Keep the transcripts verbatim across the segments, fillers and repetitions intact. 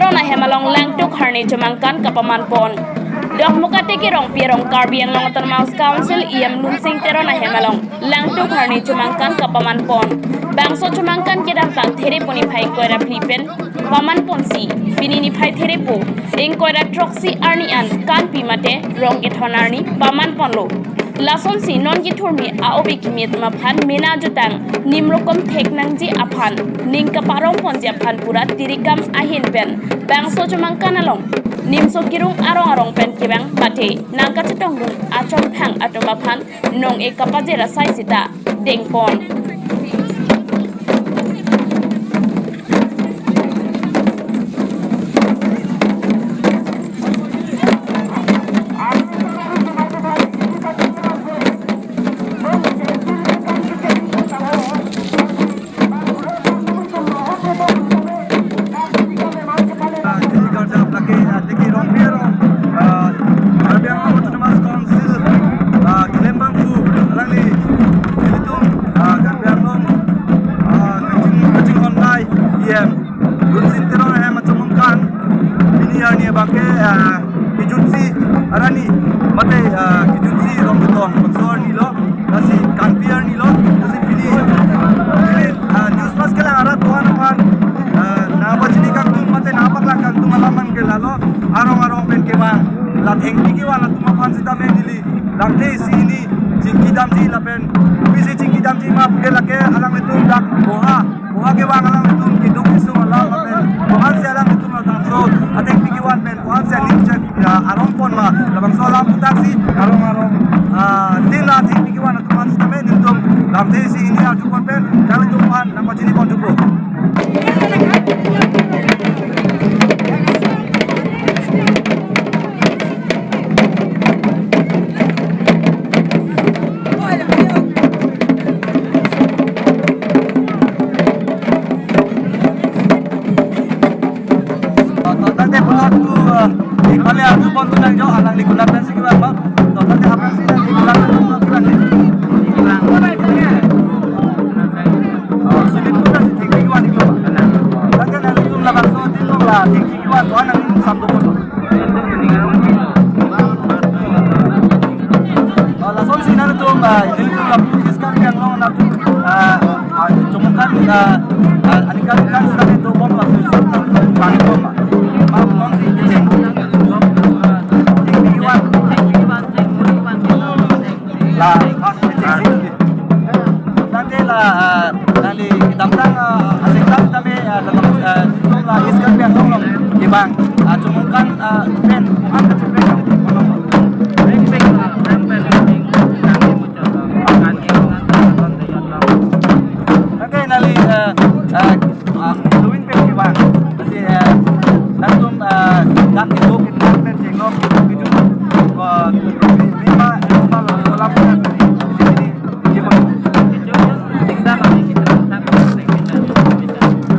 Teron ahem along Langtuk Harni Chomangkan kapaman pon. Dokmoka Teke Rongpi arong Karbi Anglong Autonomous Council E M Lunsing Teron ahem along Langtuk Harni Chomangkan kapaman pon. Bangso chomangkan kedamtang Therepo niphai ingkoi ra phli pen paman ponsi, pini niphai Therepo ingkoi ra throksi arni an Kanpi mate rong kethon arni paman ponlo. Lasonsi non kethurmi a-obi kimi atum aphan mena jutang nimrokom thek nangji aphan, ning kaparong ponji aphan pura tirikam ahin pen bangso chomangkan along nimso kirung arong arong pen kevang mate nangkachetongdun achomphang atum aphan nong-e kapajir asai sita dengpon. Ah, Karbi Anglong Autonomous Council, ah, klembangso alangli ilitum, ah, Karbi Anglong, ah, kaching, kachinghon lai E M Lunsing Teron ahem achomangkan pini arni abangke, ah, kejutsi arni mate, ah, kejutsi rong kethon bangso arni lo, lasi Kanpi arni lo, lasi pini, pini, ah, news mas kelang arat doan aphan, ah, nangpachini kangtung mate nangpaklang kangtung alam man ke lalo arong arong pen kevang, la thengpi kevan atum aphan sitame neli lamthe isi hini chingki damji lapen kopisi chingki damji ma puke lake alanglitum dak boha, boha kevang alanglitum keduk kesung alam lapen bohan si alanglitum labangso athengpi kevan pen bohan si aning chak, ya, arong pon ma labangso alam putak si arong arong, ah, tin la thengpi kevan atum aphan sitame nelitum lamthe isi hini arju pon pen alanglitum aphan nangpachini pon thupo. Tangte putar tu, eh, di kali arju pon tu nang jo, alangli guna pensi kibar ma. Tangte apa sih di guna pensi kibar ni? Oh, sulit tu nasi tinggi kibar ni kibar. Tangte nangtum labangso tin long la tinggi kibar tu anang sam tu pon. Oh, lasonsi nangtum, ah, ilitum lapu kiskan yang long nangtum, ah, ah, chomangkan, ah, ah, aningkan kan sita itu bom lapu bang bom. Bang bom si kecil. Tinggi kibar. La, ah, kecil. Tangte la, ah, nangli kedamtang, ah, asengtang tame, ah, dalam, ah, nelitum la East Karbi Anglong along kevang, ah, chomangkan, ah, pen, bukan kecil pen, tangte nangli, ah, ah, ah, luin pen kevang. Lasi, ah, nangtum, ah, dak itu kita pen jenglok itu, ah, lima, lima, lima, lima,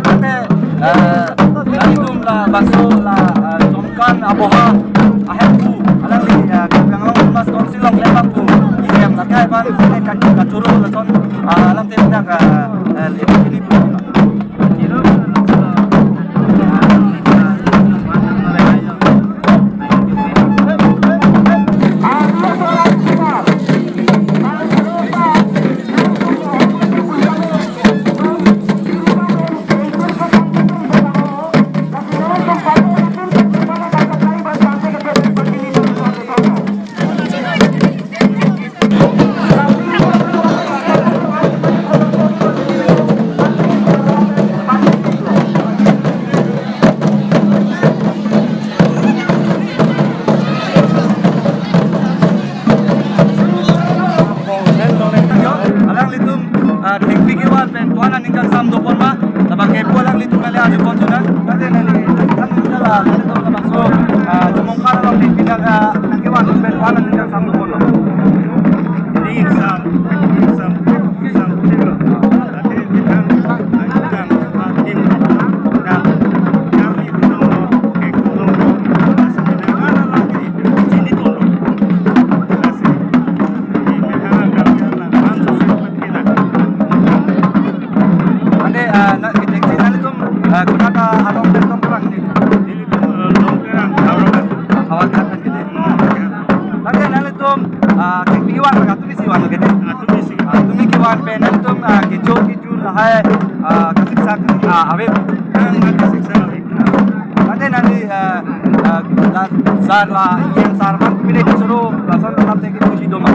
Tangte, eh, nelitum labangso la, eh, chomangkan aboha ahem pu alangli, eh, Karbi Anglong Autonomous Council along klembangpo E M lake abang sini ka-, kachoro lason, eh, alam te dak, eh, eh, ini pu. Alanglitum, ah, thengpi kevan pen ko-an aningkan sam dopon ma, labang kepu alanglitum kali arju pon chunang, tangte neli, kan neli la, neli to labangso, ah, chomangkan along thengpi nang, ah, nang kevan pen ko-an aningkan sam dopon ma. Ini sam, sam, sam, Ante, ah, na, kita sih nanglitum, ah, kuna ta along pen tong pulang ni. Pen nangtum, ah, kecho kejun lahai, ah, kasiksak, ah, ave. Nang, nang kasiksak ave. Tangte nangli, ah, ah, la sar la, yen sar man, pine kachoro, lason lam te kecho si doma.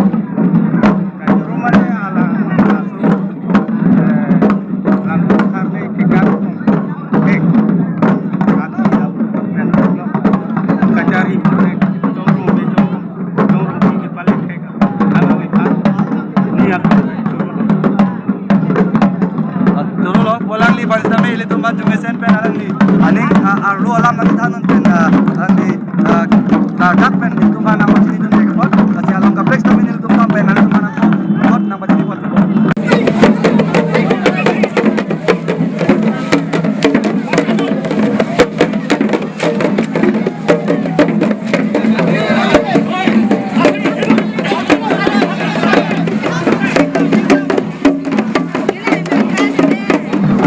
Kachoro mane alang, lason, eh, lam sar le kekan, kek, ati, pen, kachari, pen, chongrum, pen, chongrum. Choro lo, pu alangli aphan sitame ilitum aphan jumesen pen alangli aning, ah, arlo alam nangthan pen, ah, alangli, ah, ladak pen ilitum aphan nangpachini dunde apot, lasi along kaprek sitame ilitum aphan pen ilitum aphan nangpachini apot.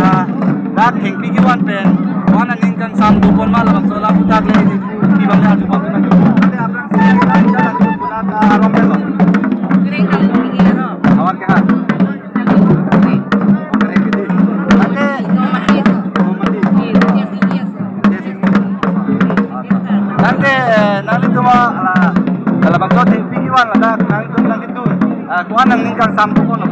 Ah, dak thengpi kevan pen, ko-an aning kangsam dopon ma labangso alam aputhak le, di, di bang le arjupon tu nang. Ante aphrang si, ah, arong pen lo. Awan ke ha. Ante, ante, eh, nanglitum, ah, la, labangso thengpi kevan ladak nanglitum nangketun, ah, ko-an aning kangsam dopon lo.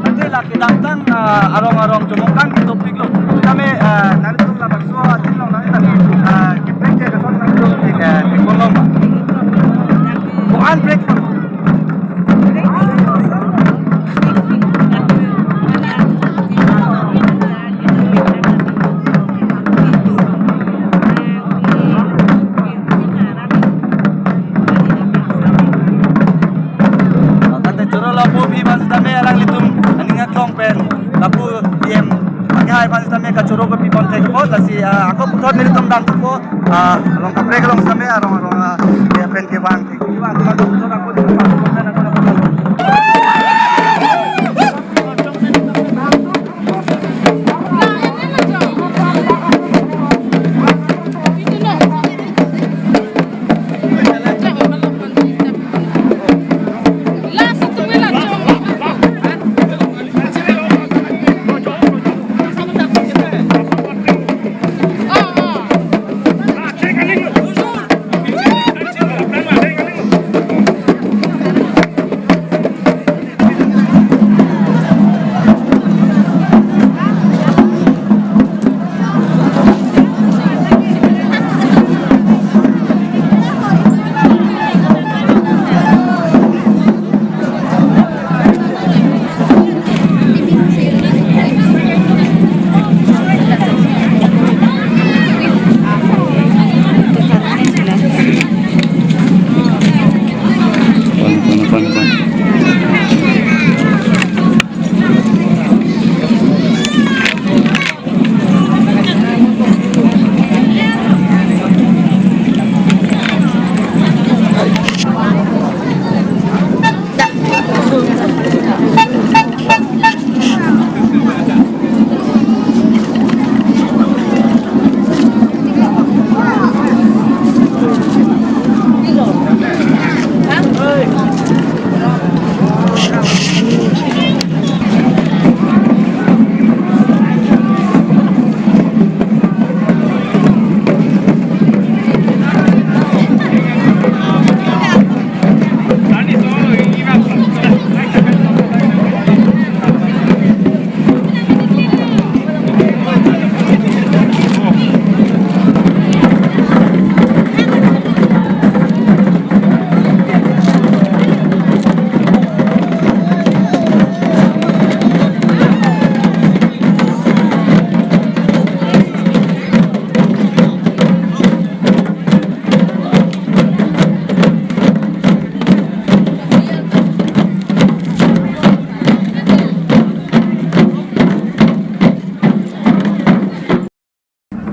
Ante la kedamtang, ah, arong arong chomong kang ketopik lo. Tame, ah, nanglitum labangso atin long nang, ah, keprek ke lason nangtum, eh, theklong ma. Ko-an prek. Tangte choro lo pu aphi aphan sitame alanglitum aning aklong pen lapu P M akehai aphan sitame kachoro kepi pon thek apot, lasi, ah, ako puthot nelitum dam thupo, ah, along kaprek along sitame arong arong, ah, ya pen kevang thek. Kevang, kevang, puthot ako di, ako di, ako di.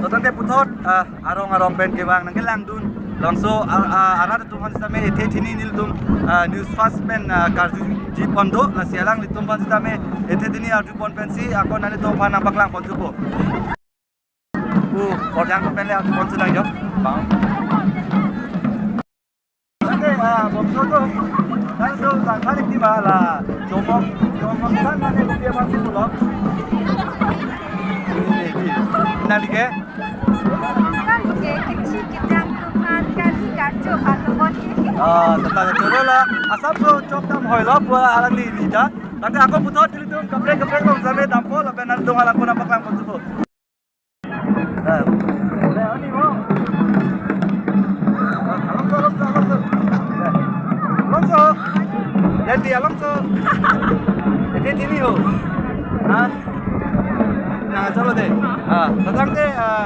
To tangte puthot, ah, arong arong pen kevang nangkelangdun Labangso ar-, a-, arat atum aphan sitame ethe thini nelitum, ah, News First pen, ah, karjuji pon do, lasi alanglitum aphan sitame ethe thini arju pon pensi ako nanglitum aphan nangpaklang pon thupo. Pu, Korjang atum pen le arju pon si nangjo. Bang. Oke, ah, bangso atum, nangtum langkhan ikti ma la, Chomong, Chomongthan mane kopi aphansi pulo. Nangli ke? Kan ke kecil kita tuhan kan karjo kan tuhan ini. Ah, tata choro la, asapso chokdam hoilo pu alangli nija. Tangte ako puthot nelitum kaprek kaprek along same dampo lapen nangtum alang ko nangpaklang pon thupo. Eh. Alongso, alongso, alongso. Alongso. Jadi alongso. Jadi sini ho. Ah. Nah, chalo de. Ah, tangte, ah,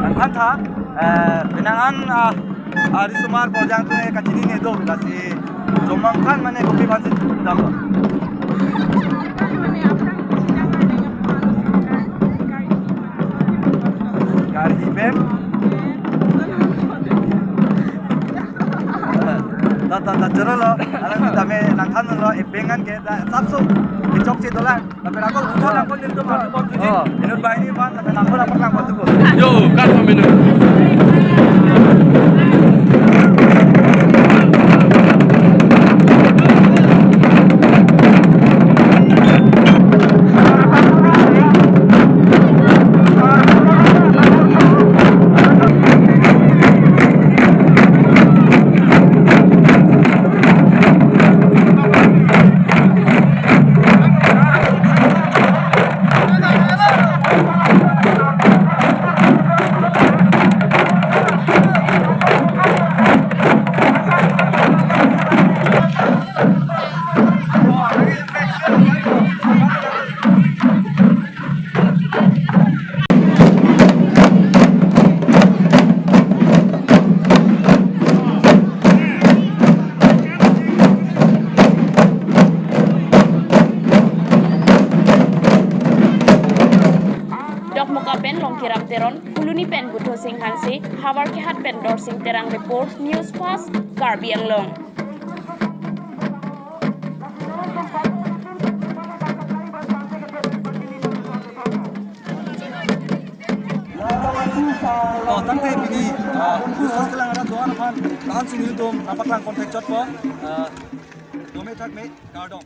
nangthan tha. Eh, penang an, ah, arisomar Korjang atum ke kachinine do, lasi Chomongthan mane kopi aphansi dam. Gari pen. Ta, ta, ta, choro lo. Alang tame nangthan lo, e bengan ke, ta, sapso, e chokche dolang. Lapen ako puthot nangkon nelitum arju pon thuji. Oh. Inut banghini aphan, lapen nangkon nangpaklang pon thupo. Yo, kan pamina. Dokmoka pen Longkiram Teron, Phuloni pen Butho Sing Hanse, Howraghat pen Dorsing Terang report, News First, Karbi Anglong. Oh, tangte pini, ah, News First kelang arat doan aphan, lahan sini nelitum nangpaklang pon thekchotpo, ah, dome thakme, kardom.